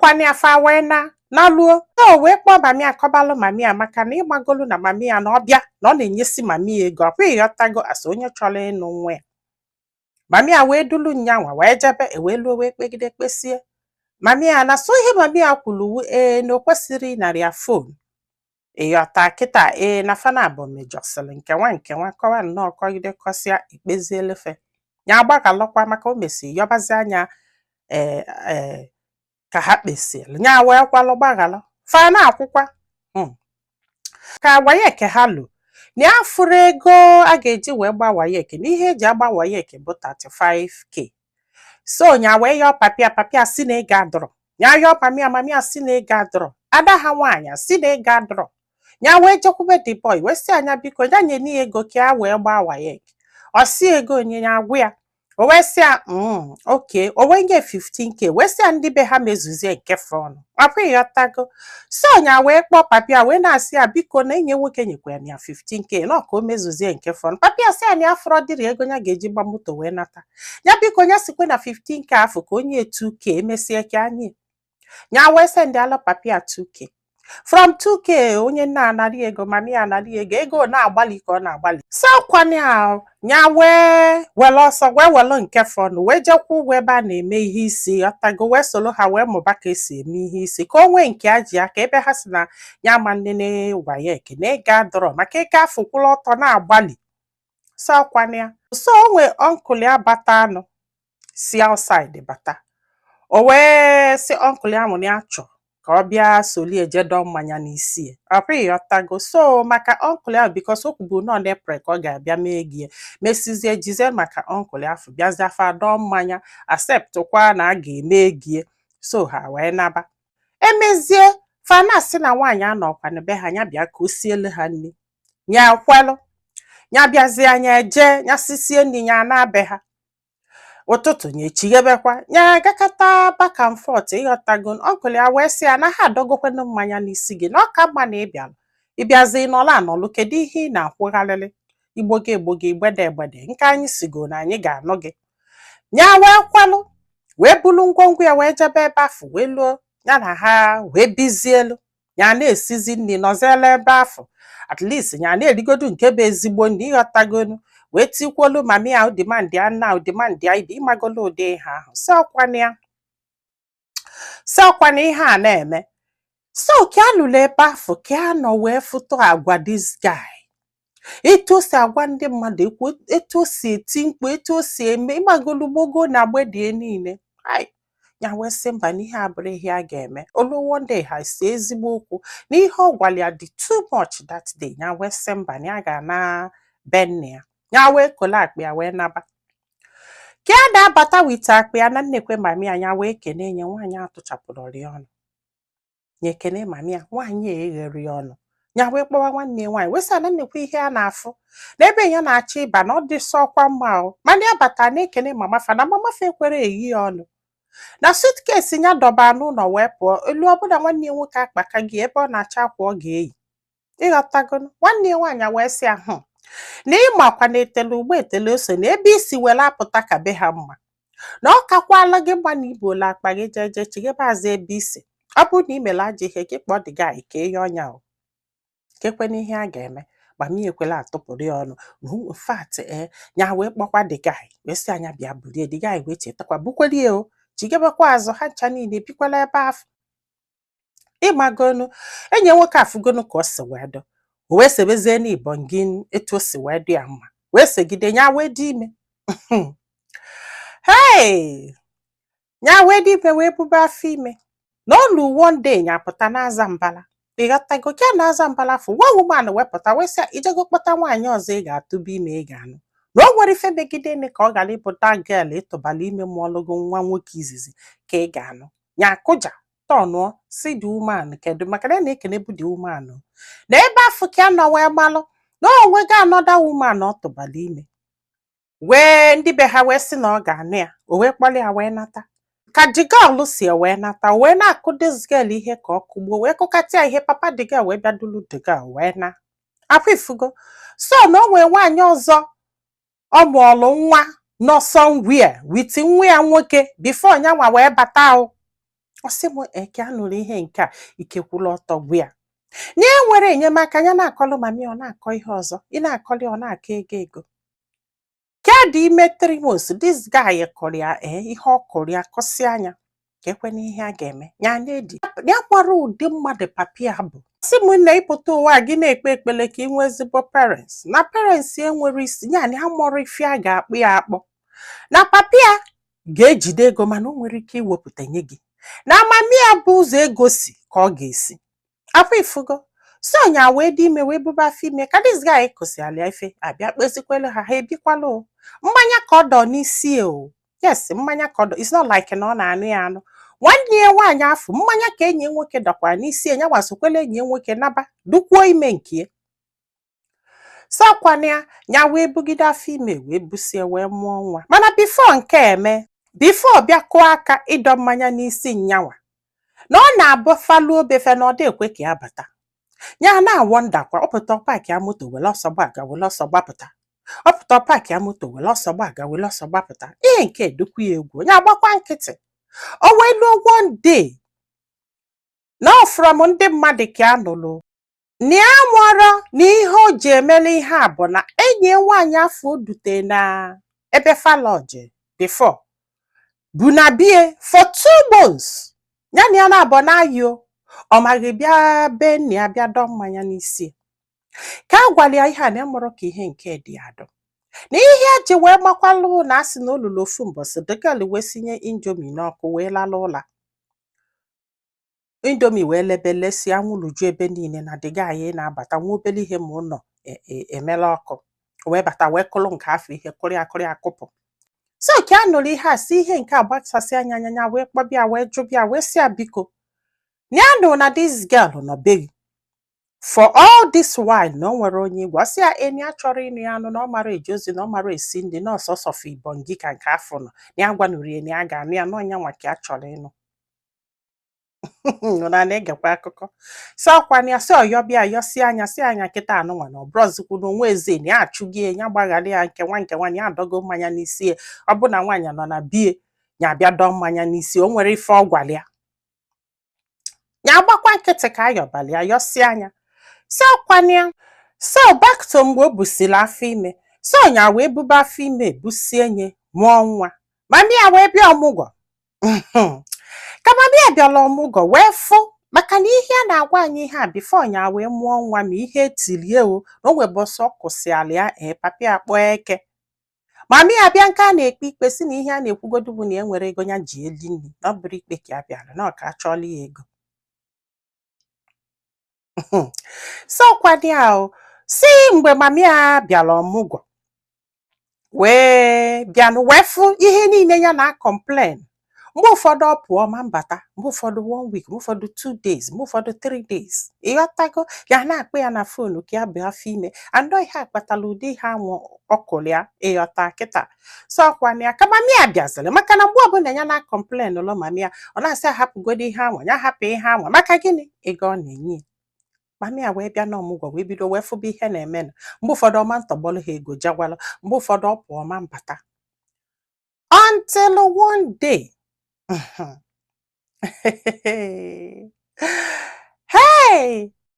Ọkwana ya fa wee na naluo. O wee kpọọ mami, akọbalụ mami ya, maka na ịgbagolu na mami ya na ọbịa na ọ na-enyesi mami ya ego. Ọkwa ịghọtago, asa onye chọrọ ịnụ nwa ya. Mami ya wee dulu nyanwa wee jebe, ewee luo, wee kpegide, kpesie. Mami ya na so ihe mami ya kwuru, ee, na o kwesịrị ịnara ya phone. Ịghọta kịta? Ee, na fana bụ mejọsịrị nke nwa nke nwa, kọwa nnọọ, kọgide, kọsịa, ikpezielefe ya, agbaghalọkwa, maka o mesi yọbazi anya. Ee, ee, ka ha kpesịrị ya, wee kwalụ gbaghalụ, fa na-akwụkwa ka WAEC ha lụ na ya fụrụ ego a ga-eji wee gba WAEC, na ihe eji agba WAEC bụ 35K. So nya wee yọọ papia, papia si na ego adọrọ. Ya yọọ mamia, mamia si na ego adọrọ. Ada ha nwaanyị si na ego adọrọ. Ya wee jekwube the boy, wee sị anya biko, ya nye ya ego ka ya wee gbaa WAEC. Ọ si ego onye ya agwụ ya. O wee sị ya okay. O wee nye 15K, wee sị ya ndị be ha mezuzie nke fọnụ. Ọkwa ịghọtago? So nya wee kpọọ papia, wee na-asị ya biko, na enyi nwoke nyekwa ya 15K nọ ka o mezuzie nke fọnụ. Papia sị ya na ya fọrọ dịrị ego ya ga-eji gba moto wee nata ya. Biko, ya sikwe na 15K afọ ka onye 2K emesie ka anyị ya. Wee send alụ papia 2K. From 2K, onye nna anarị ego, mami ya anarị ego, ego na-agbalị ka ọ na-agbalị. So kwana ya wee were ọsọ, wee were nke fọnụ, wee jekwa ụgwọ ebe a na-eme ihe isi, ọtago, wee soro ha wee mụba ka esi eme ihe isi, ka o nwee nke a ji aka ebe ha si na ya ma nnene WAEC na ego adọrọ, maka ego afọ kwụrụ ọtọ na-agbalị. So kwana ya, so o nwee uncle ya bata anụ si outside bata. O wee sị uncle ya nwụrụ ya chọọ ka ọ bịa solie jedo mmanya n'isi ya. Ọkwa ịghọtago? So maka uncle ahụ, because o kwubu nọ n'April ka ọ ga-abịa mee gị, mesizie jizie maka uncle ahụ bịazie afa dọọ mmanya, accept kwa na a ga-eme gie. So ha wee naba, emezie fa na-asị na nwaanyị anọkwa na be ha, ya bịa ka o sielu ha nri. Ya kwelụ, ya bịazie, anya eje, ya sisie nri, ya na be ha. Ụtụtụ ya echighebekwa, ya agakọta back and forth. Ịghọtago? Uncle ya wee sị ya na ha adọgokwanụ mmanya n'isi gị, na ọ ka mma na ịbịalụ ịbịazi ịnọlụ anọlụ. Kedu ihe ị na-akwụgharịrị igbogo egbogo, igbede egbede nke anyị sigo na anyị ga-anụ gị? Ya wee kwalụ, wee bulu ngwongwo ya, wee jebe ebe afọ, wee luo, ya na ha wee bizielu. Ya na-esizi nri, nọziela ebe afọ. At least ya na-erigodu nke bụ ezigbo nri. Ịghọtagonu? Wee tikwolu mami ya demand ya na demand ya ibe, ịmagolo ụdị ihe ahụ. Si ọkwana ya, si ọkwana ihe a na-eme. So ka a lụrụ ebe afọ, ka a nọ wee fụtụ agwa this guy, etu o si agwa ndị mmadụ ekwu, etu o si eti mkpu, etu o si eme, ịmagolu gbogo na agbedie niile. Ai, ya wee sị mba, na ihe abụrụ ihe a ga-eme. Olu one day ha si ezigbo okwu na ihe ọ gwara ya dị too much that day. Ya wee sị mba, na ya ga-ana be nne ya. Ya wee kole akpa ya wee naba. Ka a na-abata with akpa ya na nnekwe mami ya, ya wee kene nye nwaanyị atụchapụrụ ya ọnụ. Ya ekene mami ya, nwaanyị a eghere ya ọnụ. Ya wee kpọwa nwanne ya nwaanyị, wee sị na nnekwe ihe a na-afụ n'ebe ya na-achọ ịba na ọ dị sọkwa mma o. Mana ya bata na-ekene mama fa, na mama fa ekwere eyi ya ọnụ na suitcase ya dọba n'ụlọ wee pụọ elu. Ọbụla nwanne ya nwoke akpaka gị ebe ọ na-achọ akwa ọ ga-eyi. Ịghọtago? Nwanne ya nwaanyị wee sị ahụ na ịmakwa na etele ugbo etele ose, na ebe isi were apụta ka be ha mma, na ọ kakwala gị mma na ibuola akpa gị jee jee chighebe azụ ebe isi. Ọ bụrụ na ị mere ajọ ihe gị, kpọọ the guy ka ihe ọnya o kekwe ihe a ga-eme. Gbami ekwela atụpụrụ ya ọnụ. In fact, ee, ya wee kpọkwa the guy, wee sị anya bịa burie. The guy wee chetakwa, bukwere o chigebekwa azụ. Ha ncha niile bikwala ebe afọ. Ịmagonu enyi nwoke afụgonu ka o si wee dụ, o wee sebezie n'ibọn gị etu o si wee dị ya mma, wee segide. Ya wee dị ime. Hey, ya wee dị ime, wee bube afọ ime. Na olu one day ya pụta n'aza mbala. Ịghọtago? Ka na-aza mbala afọ, nwa woman wepụta, wee sị ijego kpọta nwaanyị ọzọ ị ga-atụba ime, ị ga-anụ na o nwere ife megide nne ka ọ gara ịbụ that girl ịtụbala ime mụọlụgo nwa nwoke izizi ka ị ga-anụ. Ya akụja tọnụọ, si the woman kedu maka na ya na-ekene bụ the woman na ebe afọ ka ya nọ wee gbalụ na o nwego another woman ọ tụbala ime. Wee ndị be ha wee sị na ọ ga-anụ ya. O wee kpọrọ ya wee nata. Ka the girl si wee nata, wee na-akụ this girl ihe ka ọ kụgbuo, wee kụkata ya ihe. Papa the girl wee bịa dulu the girl wee na akwa ifugo. So na o nwee nwaanyị ọzọ ọ mụọlụ nwa nọ somewhere with nwa ya nwoke before nyanwa wee bata o. Ọ sị m eke a nụrụ ihe nke a, ike kwụrụ ọtọ gwa ya na e nwere enyemaka. Ya na-akọlụ mami, ọ na-akọ ihe ọzọ, ị na-akọlị, ọ na-akọ ego ego. Ka dị ime 3 months, this guy kọrọ ya ee, ihe ọ kọrọ ya kọsị anya ka ekwe na ihe a ga-eme ya na-edi ya kwara ụdị mmadụ papi ya bụ. Sị m na ịpụta ụwa gị na-ekpe ekpele ka ị nwee ezigbo parents, na parents enwere isi ya na amụrụ ife a ga-akpụ ya akpọ, na papi ya ga-ejide ego, mana o nwere ike iwepụta nye gị na amami ya bụ ụzọ ego si ka ọ ga-esi afọ ifugo. So nya wee dị ime, wee buba afọ ime, ka this guy kụsịala ya ife, abịa kpezikwelu ha, ha ebikwala o. Mmanya ka ọ dọ n'isi o. Yes, mmanya ka ọ dọ. It's not like na ọ na-anụ ya anụ. Nwanne ya nwaanyị afọ mmanya ka enyi ya nwoke dọkwara n'isi ya, nwasokwela enyi ya nwoke naba dukwuo ime nke ya. Sọkwana ya, ya wee bugide afọ ime, wee busie, wee mụọ nwa. Mana before nke eme, before bịa kụọ aka ịdọ mmanya n'isi nyanwa, na ọ na-abụ faluo befe na ọ dị ekwe ka ya bata. Ya na-awọ ndakwa, ọ pụta, park ya moto, were ọsọ gbaga, were ọsọ gbapụta. Ọ pụta, park ya moto, were ọsọ gbaga, were ọsọ gbapụta. Ihe nke edukwu ya egwu, ya agbakwa nkịtị. O wee luo one day, na ọ from ndị mmadụ ka a nụrụ na ya mụọrọ na ihe o ji emele ihe a bụ na enyi ya nwaanyị afọ o dute na ebe falọji before bụ na bie for 2 months, ya na ya na-abọ na-ayọ, ọ maghị bịa be nna ya, bịa dọ mmanya n'isi. Ka a gwara ya ihe a, na ịmụrụ ka ihe nke dị adọ na ihe eji wee makwalụ na asị na olulu ofu mbọsị, the girl wee sinye Indomie n'ọkụ, wee lala ụla. Indomie wee lebelesi, anwụrụ ju ebe niile, na the guy na-abata nwa obere ihe ma ụlọ emela ọkụ, wee bata, wee kụrụ nke afọ ihe kụrụ ya, kụrụ ya, kụpụ. So ka a nụrụ ihe a, si ihe nke a gbasasị anya anya ya, wee kpọbịa, wee jụbịa, wee sị ya biko, na ya nụ na this girl nọ be for all this while, na o nwere onye igwe. Ọ sị ya eni ya chọrọ ịnụ ya anụ, na ọ mara eje ozi, na ọ mara esi nri, na ọsọsọ fọ ibongi ka nke afọ nọ na ya gwanụrụ ya na ya ga-anụ ya, na ọnya nwa ka ya chọrọ ịnụ. Nụ na na-egekwa akụkọ. Si ọkwa ya, si ọyọ bịa yọsi anya, si anya kịta anụnwa na ọbrọzikwu na onwe eze na ya achụghị ya, ya gbaghara ya nke nwa nke nwa, ya adọgo mmanya n'isi ya. Ọ bụ na nwaanyị nọ na bie ya, abịa dọọ mmanya n'isi, o nwere ife ọ gwara ya, ya agbakwa nkịtị ka ayọbali ya yọsi anya. Si ọkwa ya. So back to mgbe o busiri afọ ime. So nya wee buba afọ ime, busie nye, mụọ nwa. Mami ya wee bịa ọmụgwọ. Ka mami ya bịara ọmụgwọ, wee fụ maka na ihe a na-agwa anyị ihe a before nya wee mụọ nwa, ma ihe etilie o, na o nwebe ọsọ kwụsịala ya. Ee, papi akpọ eke mami ya bịa nke a na-ekpe ikpe, si na ihe a na-ekwugodu bụ na e nwere ego ya ji eli nri, na ọ bụrụ ikpe ka ya bịara, na ọ ka achọọla ya ego. So kwado ya o. Si mgbe mami ya bịara ọmụgwọ, wee bịanụ, wee fụ ihe niile ya na complain. Mgbe ụfọdụ ọ pụọ ma mbata, mgbe ụfọdụ one week, mgbe ụfọdụ 2 days, mgbe ụfọdụ 3 days, ịghọtago? Ya na-akpọ ya na phone ka ya bụ afọ ime andọ ihe akpatala ụdị ihe anwụ ọkụrụ ya, ịghọta kịta? So ọkwa ya ka mami ya bịaziri, maka na mgbe ọbụla ya na complain ụlọ mami ya, ọ na-asị ahapụgodo ihe anwa, ya hapụ ihe anwa. Maka gịnị? Ego ọ na-enye ya. Mami ya wee bịa n'ọmụgwọ, wee bido, wee fụba ihe na-emenụ. Mgbe ụfọdụ ọma ntọgbọlụ ha ego jagwalụ, mgbe ụfọdụ ọ pụọ ma mbata, until one day, hey,